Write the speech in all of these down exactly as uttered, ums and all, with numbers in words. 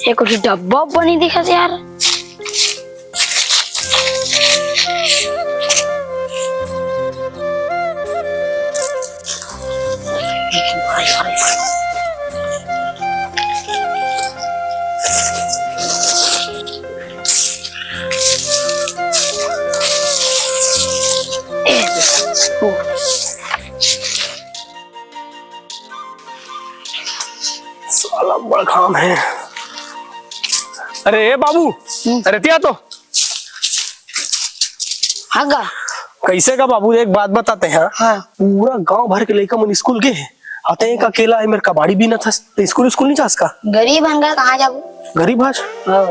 ये कुछ डब्बा उब्बा नहीं दिखत यार। साला बड़ काम है। अरे ए बाबू, हम्म। अरे तिया तो। हाँ गा। कैसे का बाबू, एक बात बताते हैं। हाँ। पूरा गांव भर के लइका मन स्कूल गे हे, अते एक अकेला है मेरे कबाड़ी बीनत हस, तो स्कूल स्कूल नहीं जास का? गरीब हन गा, कहाँ जाबो? गरीब हस? हाँ।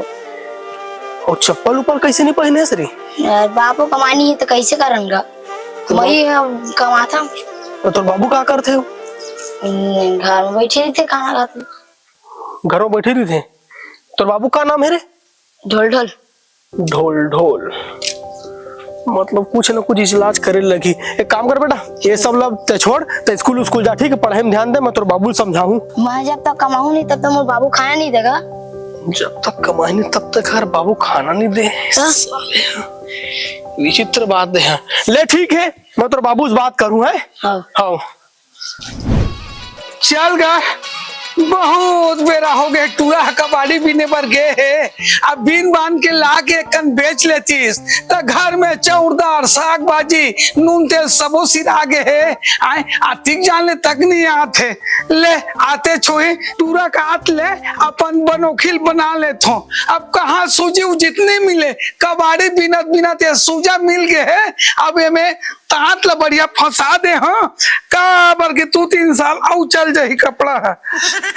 और चप्पल उप्पल कैसे नहीं पहने हस रे? यार, बापू कमानी है तो कैसे करन गा? तो मैं ही, अ, कमाता हूँ। तो तोर बाबू का करथे हो? हम्म, घर में बैठे रहिथे, खाना खाथे। घर में बैठे रहिथे? तोर बाबू का नाम है रे? ढोल ढोल। ढोल ढोल। मतलब कुछ ना कुछ इलाज करे लगी। एक काम कर बेटा, ये सब लब ते छोड़, ते स्कूल स्कूल जा, ठीक है? पढ़ाई में ध्यान दे, मैं तोर बाबू ल समझाहूँ। मैं जब तक कमाहूँ नहीं तब तक मोर बाबू खाना नहीं देगा। जब तक कमाई नहीं तब तक हर बाबू खाना नहीं दे। हाँ। साले, विचित्र बात है। ले ठीक है, मैं तोर बाबू से बात करूँ है। हाँ। हाँ। चल गा, बहुत बेरा हो गए, टूरा ह कबाड़ी बीने बर गे हे। अब बीन बान के ला के एकन बेच लेतीस, त घर में चाउर दार, साग भाजी, नून तेल सबो सिरा गे हे। आय, अतिक जान ले तक नहीं आत हे। ले, आते छोही, टूरा का आत ले, अपन बनोखिल बना लेथों। अब कहाँ सूजी उजी नहीं मिले, कबाड़ी बीनत बीनत ये सूजा मिल गे हे। अब एमे तात ला बढ़िया फंसा दे, हाँ, काबर के दू तीन साल अउ चल जाही कपड़ा ह। ए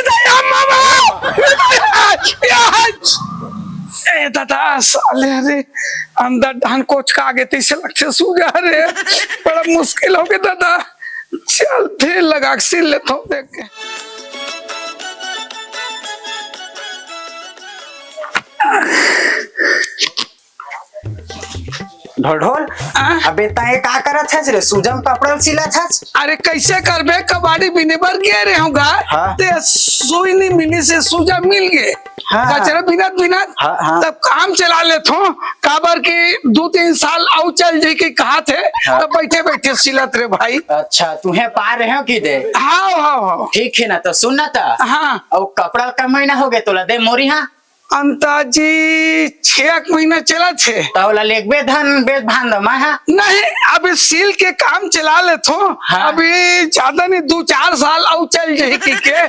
दया मामा! ए दया! ए दादा, साले रे, अंदर डान कोचका आगे तैसे लगथे सूजा रे, बड़ा मुश्किल हो गया दादा। चल, फिर लगा के सिल लेता हूँ, देख के। ढोल ढोल, आ? अबे तैं का करत हस रे? सूजम कपड़ा सिलत हस? अरे, कैसे करबे? कबाड़ी बीने बर गए रहे हूँ गा। हाँ। ते सुई नहीं मिली से सूजा मिल गए। हाँ, हाँ। कचरा बिनत बिनत हाँ, हाँ। तब काम चला लेत हो, काबर के दू तीन साल अउ चल जाई के कहा थे, हाँ। तब बैठे बैठे सिलत रे भाई। अच्छा, तुहे पा रहे हो कि दे? हाँ, हाँ, हाँ। ठीक है ना, तो सुन ना तो। हाँ। अउ कपड़ा का महीना हो गए तोला दे मोरी हाँ। अंताजी छह एक महीना चला थे। तो ओला लेगबे धन बेच भान दमा हाँ। नहीं, अभी सिल के काम चला लेत हो। हाँ। अभी ज्यादा नहीं, दू चार साल अउ चल जाई कि के।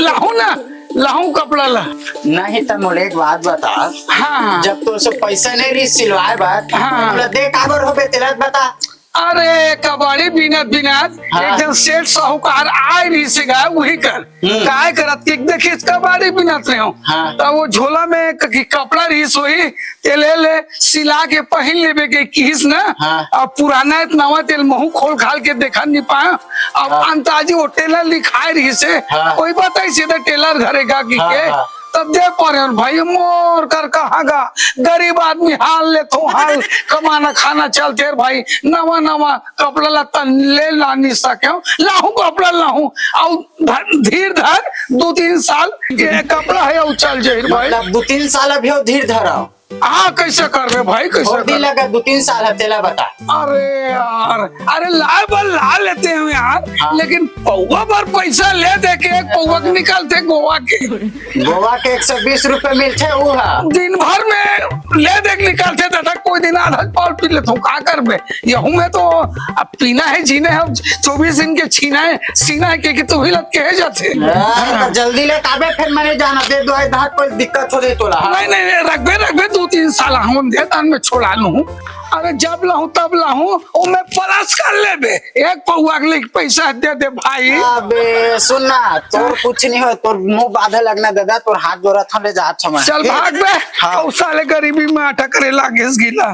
लाहू ना, लाहू कपड़ा ला। नहीं त मोला एक बात बता। हाँ, हाँ। जब तोर से पैसा नहीं रही सिलवाए बर, हाँ। मोला दे काबर होबे तेला बता। अरे, कबाड़ी बीनत बीनत हाँ। एक दिन सेठ साहूकार आए रहिस गा, वही कर। हम्म। काय करत कि देखिस कबाड़ी बीनत रहे हो। हाँ। तब वो झोला में क-, कि कपड़ा रहिस होही, ते ले ले, सिला के पहिन लेबे के किहिस ना। हाँ। अब पुराना है, नवा तेल महू खोल खाल के देखा नहीं पाया। अब हाँ। अंताजी वो टेलर लिखाए रहिस हे। हाँ। कोई बताई सीधा टेलर घरे गा कि हाँ, के। हाँ। तब दे परे भाई, मोर कर कहाँ गा, गरीब आदमी हाल ले तो हाल, कमाना खाना चलते रे भाई, नवा नवा कपड़ा लत्ता ले ला नहीं सके, लाहू कपड़ा लाहू, अउ धर, धीर धर, दू तीन साल ये कपड़ा है, अउ चल जाई रे भाई। मतलब दू तीन साल अभी अउ धीर धरा। हाँ, कैसे करबे भाई, कैसे और दिन करबे? लगा दू तीन साल है, तेला बता। अरे यार, अरे लाए बर ला लेते हैं यार, हाँ। लेकिन पौवा बर पैसा ले दे के एक पौवा के निकालते गोवा के। गोवा के एक सौ बीस रुपए मिलते वो है। दिन भर में ले दे के निकालते दादा, कोई दिन आधा पाव पी लेते हो, का करबे? यहू में तो अब पीना है, जीना है, अब चौबीस दिन के छीना है, सीना है, के, के तू ही लग के है जाते। हाँ, तो जल्दी ले काबे, फिर मैंने जाना दे दो, आए दांत कोई दिक्कत हो जाए तोला, हाँ। नहीं, नहीं, नहीं, रखबे, रखबे, दो तीन साल हम दे, तान में छोड़ा लूँ। अरे जब लाहूँ, तब लाहूँ, ओ मैं पलस कर लेबे, एक पौवा के लिए पैसा दे दे भाई। अबे सुन ना, तोर कुछ नहीं हो, तोर मुंह बांधे लगना दादा, तोर हाथ जोड़ा था, ले जा, अच्छा मैं। चल भाग बे, हाँ। ओ साले गरीबी में आटा करे लागे गीला।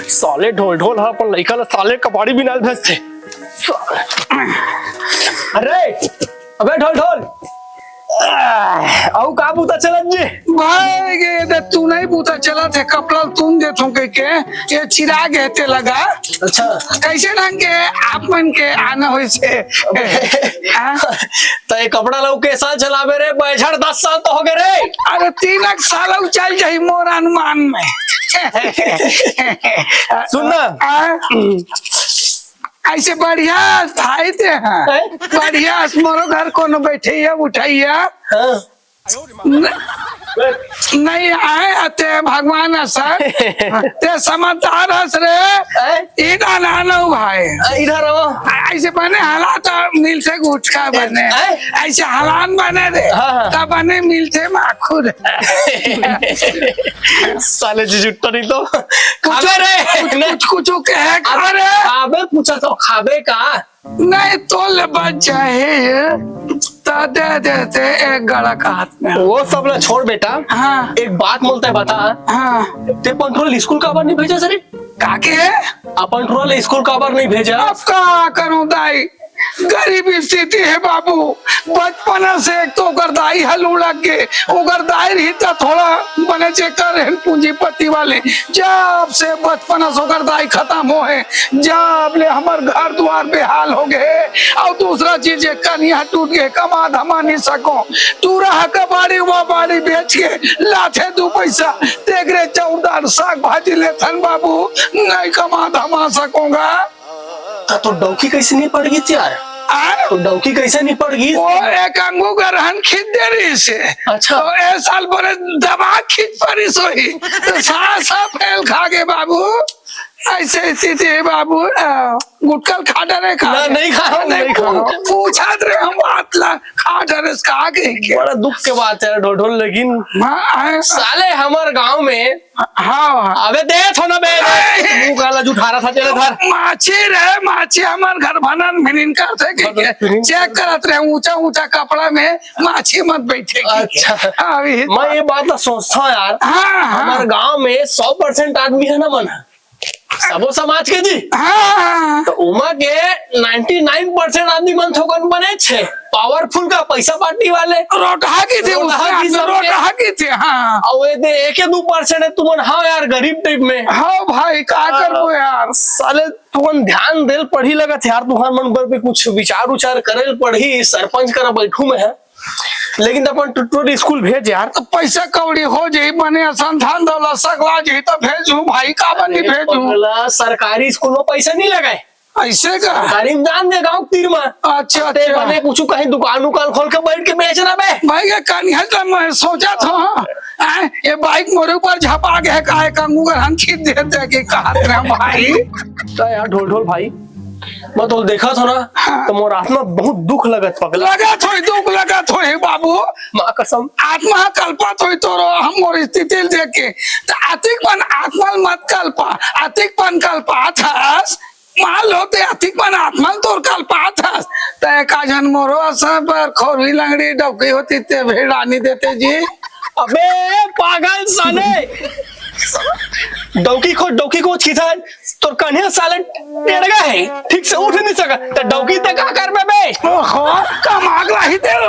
साले ढोल ढोल ह अपन लइका ल साले कबाड़ी बिनाल भेजथे। अरे, अबे ढोल ढोल, आह, अउ का बूता चलत जी? भाई गे, दे तू नहीं बूता चलत हे, कपड़ा ल तुम देथों कह के, ये चिराग हे ते लगा। अच्छा। कैसे ढंग के आप मन के आना होइस हे? हाँ? त ये कपड़ा ल अउ के साल चलाबे रे, बैझड़ दस साल तो हो गए रे। अरे तीन एक साल अउ चल जाही मोर अनुमान में। सुन ना। हाँ? ऐसे बढ़िया भाई ते हैं। हैं? बढ़िया मोरो घर कोनो बैठइया उठइया। हाँ। न-, नहीं आए अते भगवान असन। ते समझदार हस रे। हैं? ई ना, ना, ना भाई। आ, इधर आओ। ऐसे बने हालात मिलथे गुटखा बने। हैं? ऐसे हालात बने रे। हाँ, हाँ। तब बने मिलथे माखुर। साले जी जुट्टो नहीं तो। खाबे रे। कुछ, कुछ, कुछ, कुछ कहे अबे खाबे रे। खाबे पूछा तो खाबे का? नहीं तो ले बच जाए, त दे देते एक गड़ा का हाथ में। वो सब ला छोड़ बेटा। हाँ। एक बात बोलते बता। हाँ। ते अपन ठोर ल स्कूल काबर नहीं भेजा सर? काके? अपन ठोर ल स्कूल काबर नहीं भेजा? अब का करूं दाई, गरीब स्थिति हे बाबू। बचपना से एक तो ओकर दाई ह लुढ़क गे, ओकर दाई रही त थोड़ा बने जेकर रहन पूंजीपति वाले। जब से बचपना से ओकर दाई खत्म हो हे, जब ले हमर घर दुआर बेहाल हो गे, अउ दूसरा चीज एक कनिया टूट गे, कमा धमा नहीं सको। तू रहा कबाड़ी वा बाड़ी बेच के लाथे दू पैसा, तेकरे चौरदार साग भाजी लेथन बाबू, नहीं कमा धमा सकोगा। त तो डौकी कैसे नहीं पड़ गई यार? आ? तो डौकी कैसे नहीं पड़ गई? वो एक अंगू गरहन खींच दे रही से। अच्छा। तो ए साल बड़े दबा खींच पड़ी सोही। तो सा सा फेल खा गए बाबू। ऐसे स्थिति है बाबू। आ, गुटकल खा डरे खा ना, गए। नहीं खा, नहीं खा। पू-, पूछा रे हम बात ला, खा डरे से कहा गए के? बड़ा दुख के बात है ढोढोल, लेकिन हाँ, हाँ। साले हमारे गांव में हाँ, हाँ। अबे दे थो ना बे, बे। नहीं। मुंह काला जुठारा था तेरे धर। माछी रे, माछी हमार घर भनन भिनिन करथे के, मतलब, के। भिनिन चेक करत रहे, ऊंचा, ऊंचा कपड़ा में माछी मत बैठे के। अच्छा। हाँ, अभी मैं ये बात ला सोचता हूँ यार। हाँ, हाँ। हमारे गांव में सौ परसेंट आदमी है ना मन, सबो समाज के जी। हाँ। तो उमा के नाइंटी नाइन परसेंट आदमी मन थोकन बने छे, पावरफुल का पैसा पार्टी वाले। रोटहा की थे, रोटहा उसमें की आदमी सबके। रोटहा की थे, हाँ। और ये दे एक या दू परसेंट है तुमन, हाँ यार, गरीब टाइप में। हाँ भाई, का हाँ। करबो यार? साले तुमन ध्यान देल पढ़ी लगत यार, तुहर मन पर भी कुछ विचार उचार करे ल पढ़ी, सरपंच करा बैठू में है। लेकिन अपन टुटपुर स्कूल भेज यार। तो पैसा कौड़ी हो जाई, बने असन धन दौलत सकला जाई, तो भेजू भाई, काबर नहीं अरे भेजू? पगला, सरकारी स्कूल में पैसा नहीं लगाए। ऐसे का? सरकारी में जान दे गाँव तीर में। अच्छा, ते अच्छा। बने कुछ कहीं दुकान उकान खोल के बैठ के बेच रहा बे। भाई, ये कनिया तो मैं सोचा था, हाँ, ये बाइक मोरे ऊपर झपा गया, काहे का मुगर हम खींच देते कि कहा तेरा भाई। तो यार ढोल ढोल भाई, मैं तो देखा था ना, हाँ। तो मोर आत्मा बहुत दुख लगत पगला। लगत होई, दुख लगत होई बाबू। माँ कसम। आत्मा कलपत होई तोरो, हम मोर स्थिति देख के। त अतिक पन आत्मा ल मत कलपा, अतिक पन कलपा थस। मान लो ते अतिक पन आत्मा ल तोर कलपा थस। त एका झन मोरो असन पर खोरी लंगड़ी डौकी होती ते भेड़ानी देते जी। अबे पागल साले। डौकी खोज, डौकी खोज की था। तोर कन्हे साले टेड़गा है, ठीक से उठ नहीं सका। त डौकी त का करबे बे? ओहो, कमाग लाही तेल,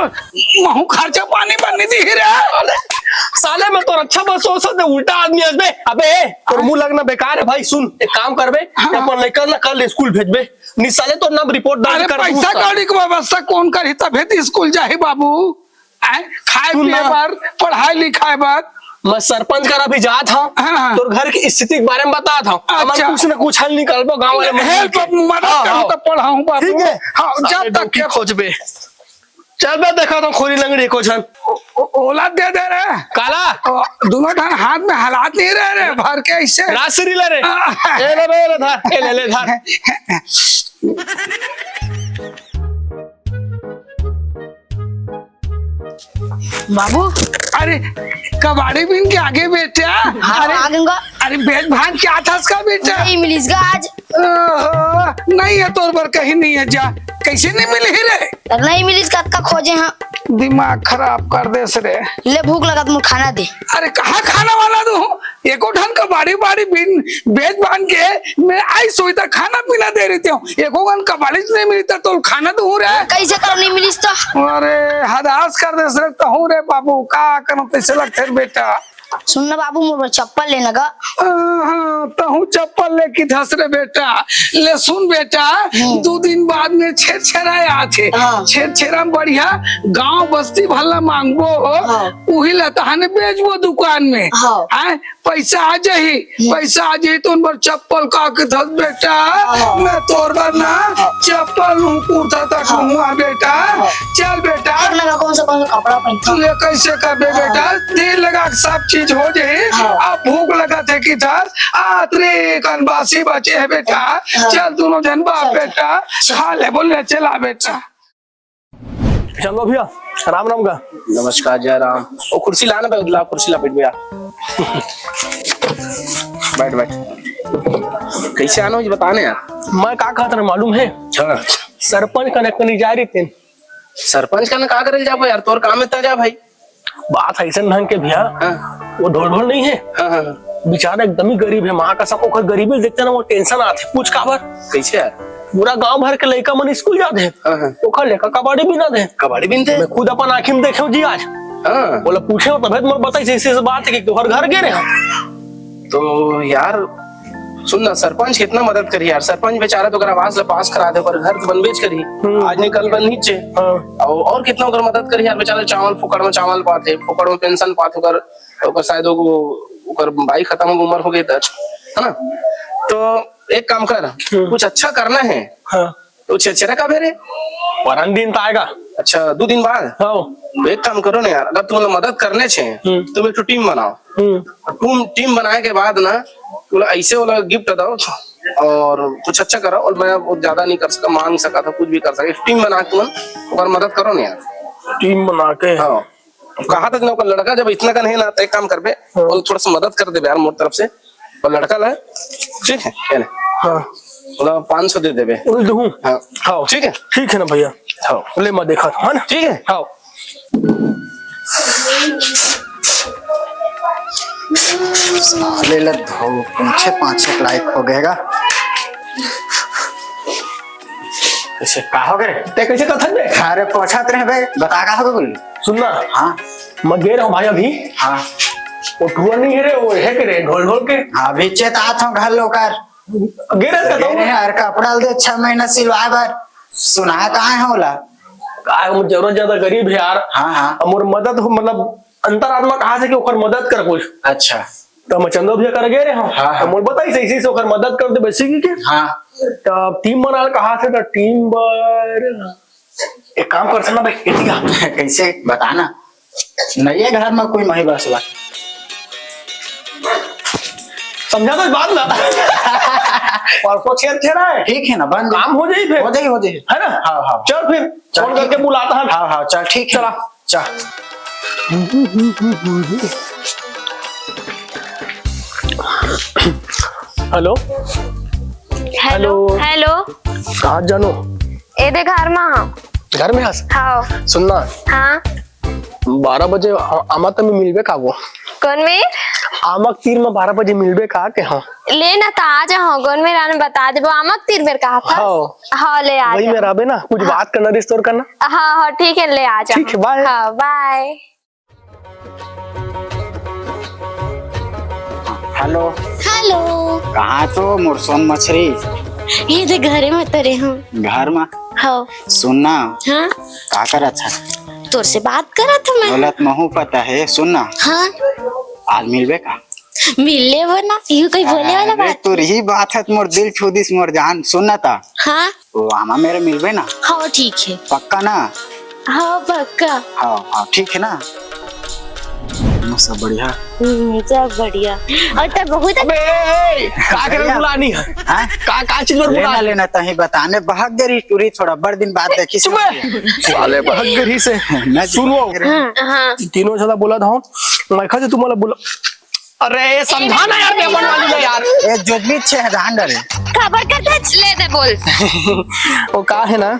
महू खर्चा पानी बन नहीं दी रे। साले मैं तोर अच्छा बस सोच सकते, उल्टा आदमी है बे। अबे, तोर मुंह लगना बेकार है भाई। सुन, एक काम करबे, हाँ। अपन लेकर ना कल स्कूल भेजबे। नहीं साले तोर नाम रिपोर्ट दर्ज अरे कर दूँ पैसा उसका। कौड़ी के व्यवस्था कौन करी तभे तो स्कूल जाही बाबू। आय, खाए सुन पिए ना। बर, पढ़ाई लिखाए बर। मैं सरपंच करा भी जात हूँ, हाँ, हाँ। तोर घर की स्थिति के बारे में बतात हूँ। अच्छा। हमन कुछ न कुछ हल निकालबो गाँव वाले मन help मिलके। मदद हाँ, करूँ हाँ। तो पढ़ाऊँ बाबू। ठीक है। हाँ, जब साले तक डौकी के खोजबे। चल बे, देखा तो खोरी लंगड़ी को झन। ओ-, ओ-, ओला दे दे रे। काला? ओ, दोनों ठन हाथ में हालात नहीं रहे रे, भर के ऐसे। राजश्री ला रे। हाँ। ए ले बे, ले धर, ए ले, ले धर। बाबू। अरे, कबाड़ी बिन के आगे बेटा। हाँ, अरे, आगे का। अरे, भेज भान क्या था इसका बेटा? नहीं मिलिस का आज। ओहो, नहीं है तोर बर कहीं नहीं है, जा। कैसे नहीं मिली रे? नहीं मिलिस का, अतका खोजे हाँ। दिमाग खराब कर देस रे। ले भूख लगत मुझे खाना दे। अरे, कहाँ खाना वाना दूँ? एको ढंग का खेती बाड़ी बिन बेच बान के मैं आई सोई त खाना पीना दे रहितेंव। एको कन कबाड़ीच नहीं मिली त तोला खाना दूहूं रे। कइसे कर नहीं मिलिस त? अरे हदास कर देस रे तहूं रे बाबू, का करंव तइसे लगथे रे बेटा। सुन ना बाबू, मोर बर चप्पल लेना गा। हाँ, तहूं चप्पल ले किथस रे बेटा। ले सुन बेटा, हम्म। दू दिन बाद में छेरछेरा आथे। हाँ। छेरछेरा में बढ़िया गांव बस्ती भर ला मांगबो, हाँ। उही ला तहाने बेचबो दुकान में। हाँ। हैं? पइसा आ जाही, हम्म। पइसा आ जाही त ओन बर चप्पल का किथस बेटा। हाँ। मैं तोर बर ना हाँ। चप्पल लूं, कुर्ता तक हाँ। लूं बेटा। हाँ। चल बेटा। देख ना, कौन सा, कौन सा कपड़ा पहनता तू ये कइसे करबे हाँ। बेटा? देर लगा के सब चीज हो जाही। हाँ। अब भूख लगथे किथस, आ, अतरे कन बासी बचे हे बेटा। हाँ। चल दूनों झन बाप चल, बेटा, चल। खा ले, बोल ले, चला बेटा। चलो भैया, राम राम का। नमस्कार, जय राम। ओ कुर्सी लाना बे, ला कुर्सी ला, बैठ भैया। बैठ, बैठ। कइसे आना हो जी, बता ना यार। मैं का कहत रहेंव मालूम हे? हाँ। सरपंच कने कनी जाय रहितेन। सरपंच कने का करे जाबो यार, तोर काम हे त जा भाई। बात अइसन ढंग के भैया, हाँ। ओ ढोल ढोल नहीं हे। हाँ, हाँ, हाँ। बेचारा एकदम ही गरीब हे, माँ कसम, ओकर गरीबी ल देखते ना वो tension आथे। पूछ काबर? कइसे यार? पूरा गांव भर के लइका मन स्कूल जाथे। हाँ, हाँ। ओकर लइका कबाड़ी बिनथे। कबाड़ी बिनथे? मैं खुद अपन आँखी में देखेंव जी आज। हाँ। ओला पूछेंव तभे त मोला बताइस, अइसे अइसे बात हे कि तोहर घर गे रहेंव। तो यार सुन ना, सरपंच कितना मदद करही यार। सरपंच बेचारा तो ओकर आवास ला पास करा दे, ओकर घर तो बनबेच करही। हम्म। आज नहीं कल बनहीच हे। हाँ। अउ, अउ कितना ओकर मदद करही यार, बेचारा चावल फोकट में चावल पाथे, फोकट में pension पाथे, ओकर, ओकर शायद वो, ओकर बाई खतम हो, उम्र हो गे त, है ना? तो एक काम कर, हम्म। कुछ अच्छा करना हे। हाँ। तो छेरछेरा कब हे रे? परन दिन त आय गा। अच्छा, दू दिन बाद? हाँ। तो एक काम करो ना यार, अगर तुमन ला मदद करनेच हे, हम्म। तुम एक ठो team बनाओ। हम्म। अउ team, team बनाए के बाद ना, ओला अइसे ओला gift दो अउ कुछ अच्छा करो। अउ मैं वो ज्यादा नहीं कर सकंव, मांग सकंव, कुछ भी कर सकंव। Team बना के तुमन ओकर मदद करो ना यार। Team बना के? हाँ। कहा था ना, ओकर लड़का जब इतना कन हे ना, त एक काम करबे, हाँ। ओला थोड़ा सा मदद कर देबे यार, मोर तरफ से। अउ लड़का ला, ठीक हे, ये ले। हाँ। ओला पाँच सौ दे देबे। ओला दूहूं? हाँ। हाँ। ठीक हे? ठीक हे ना भैया। हाँ। ले मैं देखत हंव, है ना? ठीक हे? हाँ। साले ला धो, पूछे पाछे के लायक हो गे हे गा। कइसे, का हो गे रे? तैं कइसे कथस बे? अरे, पूछत रहेंव बे, बता का हो गे बोल। सुन ना। हाँ। मैं गे रहेंव भाई अभी। हाँ। वो टूरा नहीं हे रे, वो हे के रे, ढोल ढोल के। हाँ, अभी चेत आत हंव घर ले ओकर। गे रहेस का गे तहूं? रहेंव यार, कपड़ा ल दे छह महीना सिलवाए बर। सुना कहाँ हे ओला? काय, वो जरूरत ज्यादा गरीब हे यार। हाँ, हाँ। अउ मोर मदद हो, मतलब, अंतरात्मा कहाथे कि ओकर मदद कर कुछ। अच्छा। त मैं चंदो भैया कर गे रहेंव। हाँ, हाँ। त मोला बताइस, अइसे अइसे ओकर मदद कर देबे, सीख के। हाँ। त team बना ल कहाथे, त team बर एक काम करथन ना बे, एती आ। कइसे? बता ना। नहीं हे घर में कोई, मैं ही बस बा। समझा तो बात ना। परसों छेरछेरा हे। ठीक हे ना, बन जाही। काम हो जाही फिर। हो जाही, हो जाही। है ना? हाँ, हाँ। चल फिर, चल, phone ठीक करके हे। बुलाता हूँ। हाँ, हाँ, चल, ठीक हे। चला। चल। Hello। Hello। Hello। कहाँ जानू? ए दे घर में हंव। घर में हस? हाँ। सुन ना। हाँ। बारह बजे आ-, आमा त में मिलबे का वो? कोन मेर? आमा के तीर में बारह बजे मिलबे का के? हाँ। ले ना, त आ जा, हाँ, कोन मेर आने बता देबो, आमा के तीर मेर कहा था? हाँ। हाँ, ले आ वही जा। मेर आबे ना, कुछ हाँ। बात करना रिस तोर करना। हाँ, हाँ, ठीक हे, ले आ जा। ठीक हे, bye। हाँ, bye। Hello। Hello। कहाँ तो मोर सोन मछरी? ए दे घरे में तरे हूँ। घर में? हाँ। सुन ना। हाँ। का करत हस? तोर से बात करत हूँ मैं। बोलत महू पता हे, सुन ना। हाँ। आज मिलबे का? मिल लेबो ना, यू कोई बोले वाला अरे, बात। तोर ही बात हे, मोर दिल छू दिस मोर जान। सुन ना ता। हाँ। वो आमा मेर मिलबे ना? हाँ, ठीक हे। पक्का ना? हाँ, पक्का। हाँ, हाँ, ठीक हे ना? सब बढ़िया? हम्म, सब बढ़िया। अउ तैं बहुत अबे, ए, ए, का करे बुलानी हे? हाँ? का, का चीज बर बुला? लेना, तहीं बताने बहक गे रहिस टूरी, थोड़ा बड़ दिन बाद देखिस। चुप बे। साले बहक गे रहिस। सुन वो। हाँ, हाँ। तीनों झन ला बोलत हंव, मैं कहा तुमन ला बोला। अरे, समझा ना यार, पेपर वाली ला यार। ए, जोजमी छे धान डरे। खबर कर दे। ले दे, बोल। वो का हे ना,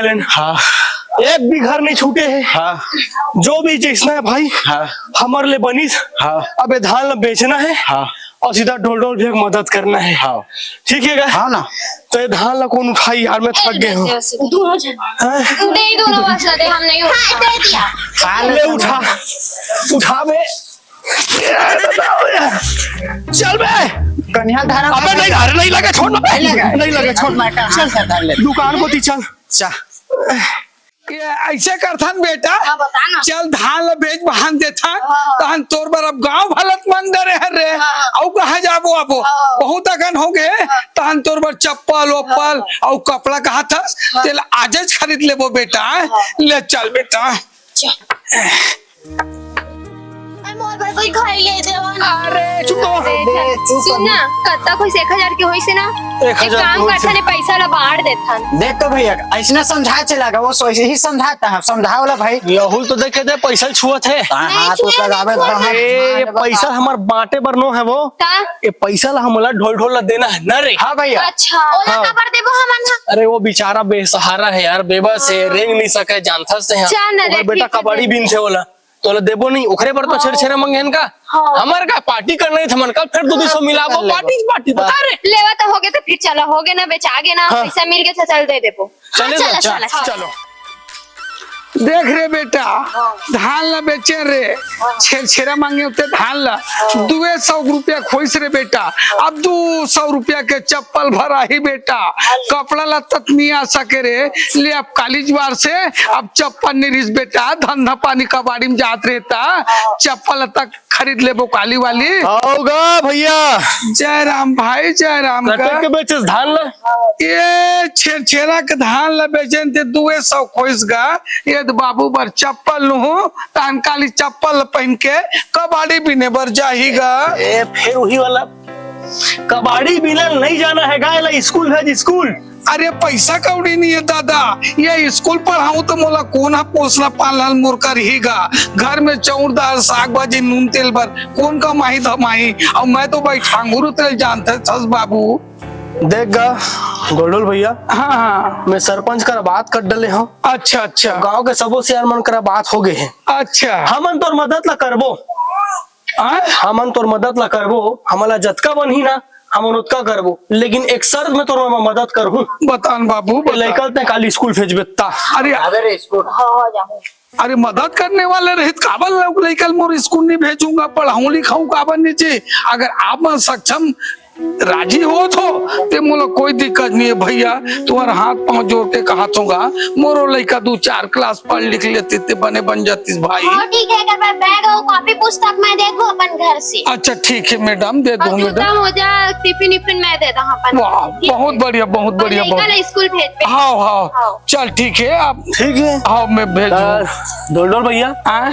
डलेन। हाँ। एक भी घर नहीं छूटे हे। हाँ। जो भी जैसना हे भाई, हाँ। हमर ले बनिस। हाँ। अब ए धान ला बेचना हे। हाँ। अउ सीधा ढोल ढोल भैया के मदद करना हे। हाँ। ठीक हे का? हाँ ना। त ये धान ला कोन उठाही यार, मैं थक गे हँव। दोनों झन। हैं? दे, दोनों वास्ता दे, हम नहीं उठा। हाँ, दे दिया। खा ले ले, उठा, उठा बे। चल बे। कनिहा धारा अबे नहीं, अरे नहीं लगे, छोड़ ना बे। नहीं लगे। नहीं लगे, छोड़। मैं कहाँ चल। से धर ले। दुकान कोती चल। चा। ये अइसे करथन बेटा। हाँ, बता ना। चल धान ल बेच बहान देथन, हाँ। तहन तोर बर अब गाँव भलत मन डरे हर रे। हाँ। अउ कहाँ जाबो आबो? हाँ। बहुत अकन होगे, हाँ। तहन तोर बर चप्पल वप्पल हाँ। अउ कपड़ा कहाथस, हाँ। तेला आजेच खरीद लेबो बेटा। हाँ। ले चल बेटा। चल। ए, मोर बर कोई घड़ी ले देवा ना। अरे, चुप हो। अरे, दे, चुप सुन ना, कत्ता कोई एक हजार के होइस हे ना? एक हजार एक काम के होइस हे। करथन, पैसा ला बांट देथन। देख तो भैया, अइसने समझाय चला गा, वो सो-, यही समझाता है, समझाओ ला भाई। राहुल तो देखे दे, पैसा छुअत हे। हाँ, नहीं हाथ छुए, उठ लगावे नहीं छुए। तो हाथ ए, ये मार पैसा बता। हमर बांटे बर नो हे वो। का? ये पैसा ला हमला ढोल ढोल ला देना हे ना रे। हाँ भैया। अच्छा। ओला हाँ। काबर देबो हमन ह? अरे, वो बेचारा बेसहारा हे यार, बेबस हे, हाँ। रेंग नहीं सके, जानथस ते हे। चल ना ओकर रे, बेटा ठीक हे, कबाड़ी दे। बीनथे ओला। तोला देबो नहीं, ओकरे बर तो हाँ। छेरछेरा मांगे हन का? हाँ। हमर का पार्टी करना हे, हमन का फेर दू दू सौ हाँ, मिलाबो, कर लेबो। पार्टी, पार्टी, बता रे। लेवा तो होगे, तो फिर चला, होगे ना, बेचा गे ना, हाँ। पैसा मिल गे, तो चल दे देबो। चले हाँ, ना? चला, चल, चला, चला। चलो। देख रे बेटा, हाँ। धान ला बेचे रे, हाँ। छेरछेरा मांगे होते धान ला, हाँ। दुए सौ रुपया खोइस रे बेटा, अब दू सौ रुपया के चप्पल भराही बेटा, अरे। कपड़ा लत्ता त नहीं आ सके रे, ले अब काली जुवार से अब चप्पल नहीं रिस बेटा, धंधा पानी कबाड़ी में जात रहता, हाँ। चप्पल लत्ता खरीद लेबो काली वाली। आओगा भैया। जय राम भाई, जय राम कते का। के बेचस धान ला? ये छेरछेरा के धान ला बेचेन ते दुए सौ खोइस गा। ये तो बाबू बर चप्पल लूहूं, तान काली चप्पल पहन के कबाड़ी बीने बर जाही गा। ए, फिर वही वाला कबाड़ी बीने नहीं जाना हे गा, एला स्कूल भेज, स्कूल। अरे पैसा कौड़ी नहीं हे दादा, ये स्कूल पढ़ाऊं तो मोला कोन ह पोसना पालना मोर करही गा। घर में चाउर दाल साग भाजी नून तेल बर कोन कमाही धमाही? अउ मैं तो बैठांगुर उतरे जानते छस बाबू। देख गा गोलडोल भैया, हाँ, हाँ। मैं सरपंच करा बात कर डले हूँ। अच्छा, अच्छा। गांव के सबो सियान मन करा बात हो गए हे। अच्छा। हमन तोर मदद ला करबो। हाँ? हमन तोर मदद ला करबो, हमन ला जतका बनही ना, हमन ओतका करबो, लेकिन एक शर्त में तोर म-, मदद करहूँ। बतान बाबू, ये बता। लइका ल तैं काली स्कूल भेजबे ता। अरे, अबे रे स्कूल। हाँ, हाँ, जाहूँ। अरे, मदद करने वाले रहित काबर लोग लइका ल मोर स्कूल नहीं भेजूंगा, पढ़ाऊँ लिखाऊँ काबर नहीं जी? अगर आप मन सक्षम राजी होत हो, ते मोला कोई दिक्कत नहीं हे भैया, तुम्हारा हाथ पाँव जोड़ के कहात हूँ गा, मोरो लइका दू चार क्लास पढ़ लिख लेतिस ते बने बन जातिस भाई। हाँ, ठीक हे, अगर मैं बैग अउ कॉपी पुस्तक मैं दे दूँ अपन घर से। अच्छा, ठीक हे मैडम, दे अउ दूँ मैडम। जूता मोजा, टिफिन इफिन मैं दे दूँ अपन। वाह, ठीक हे? बहुत बढ़िया, बहुत अउ बढ़िया, लइका बहुत। ला स्कूल भेज दे। हाँ, हाँ, हाँ। चल, ठीक हे, आप ठीक हे। हाँ, मैं भेज दूँ। ढोलढोल भैया, हाँ?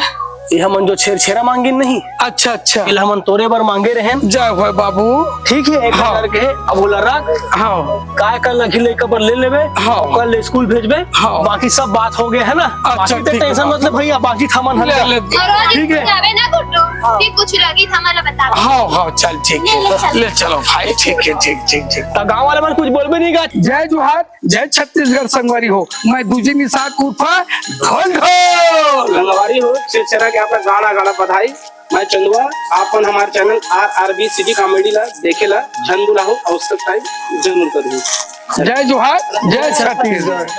ये हमन जो छेरछेरा मांगिन नहीं, अच्छा, अच्छा। एला हमन तोरे बर मांगे रहेन। जय होय बाबू। ठीक हे, एक हाँ। हजार के, अब ओला रख। हाँ। काय का लगही लइका बर ले लेबे, हाँ। ओकर ले स्कूल भेजबे, हाँ। बाकी सब बात हो गए हे ना, अच्छा, बाकी ते ठीक हे, टेंशन मत ले भैया, बाकी थमन ले, हन ले। अउ रोज ठीक हे। जाबे ना गुड्डू, हाँ। फिर कुछ लगी त हमला बताबे। हाँ, हाँ, चल, ठीक हे, ले, ले चल। ले चलो भाई, ठीक हे, ठीक, ठीक, ठीक। त गाँव वाले मन कुछ बोलबे नहीं गा। जय जोहार। जय छत्तीसगढ़ संगवारी हो, मैं दूजी निषाद उर्फ ढोलढोल। संगवारी हो, छेरछेरा के आपका गाड़ा गाड़ा बधाई। मैं चंदुआ, आप मन हमारे channel R R B city comedy ला देखे ला झन भुलाहू, अउ सब्सक्राइब जरूर करहू। जय जोहार, जय छत्तीसगढ़।